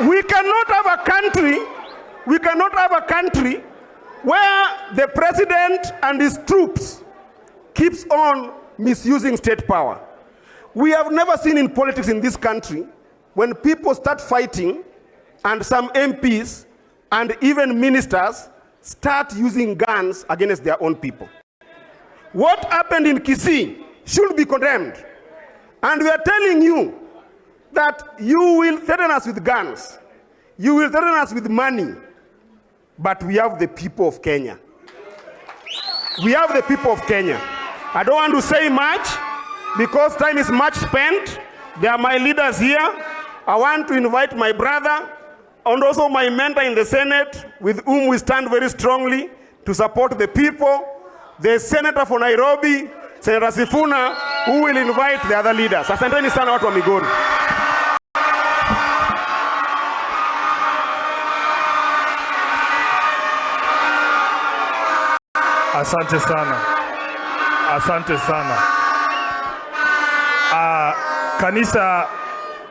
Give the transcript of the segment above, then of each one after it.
We cannot have a country, we cannot have a country where the president and his troops keeps on misusing state power. We have never seen in politics in this country when people start fighting and some MPs and even ministers start using guns against their own people. What happened in Kisii should be condemned. And we are telling you that you will threaten us with guns, you will threaten us with money, but we have the people of Kenya. We have the people of Kenya. I don't want to say much because time is much spent. They are my leaders here. I want to invite my brother and also my mentor in the Senate, with whom we stand very strongly to support the people, the senator for Nairobi, Senator Sifuna, who will invite the other leaders. Asanteni sana watu wa Migori. Asante sana, asante sana.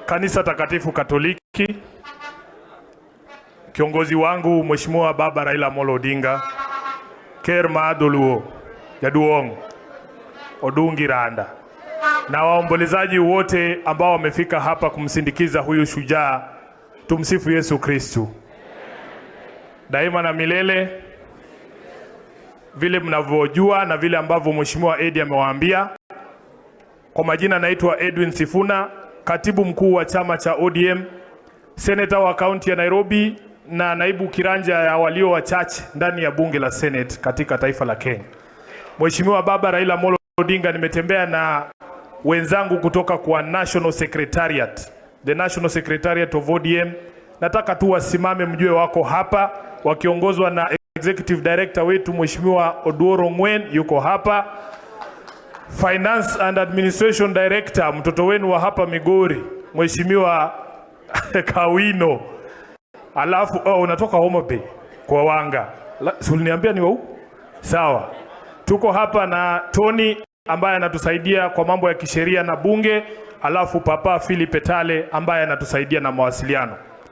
Kanisa Takatifu Katoliki, kiongozi wangu Mheshimiwa Baba Raila Amolo Odinga, Ker mar Dholuo, Jaduong' Odungi Randa, na waombolezaji wote ambao wamefika hapa kumsindikiza huyu shujaa. Tumsifu Yesu Kristu daima na milele. Vile mnavyojua na vile ambavyo Mheshimiwa Edi amewaambia, kwa majina naitwa Edwin Sifuna, katibu mkuu wa chama cha ODM, seneta wa kaunti ya Nairobi na naibu kiranja ya walio wachache ndani ya bunge la Senate katika taifa la Kenya. Mheshimiwa Baba Raila Amolo Odinga, nimetembea na wenzangu kutoka kwa National Secretariat, the National Secretariat of ODM. Nataka tu wasimame mjue wako hapa wakiongozwa na Executive Director wetu Mheshimiwa Oduor Ong'wen yuko hapa. Finance and Administration Director mtoto wenu wa hapa Migori Mheshimiwa Kawino. Alafu oh, unatoka Homa Bay kwa Wanga. Si uliniambia ni wa huku? Sawa. Tuko hapa na Tony ambaye anatusaidia kwa mambo ya kisheria na bunge, alafu Papa Philip Etale ambaye anatusaidia na mawasiliano.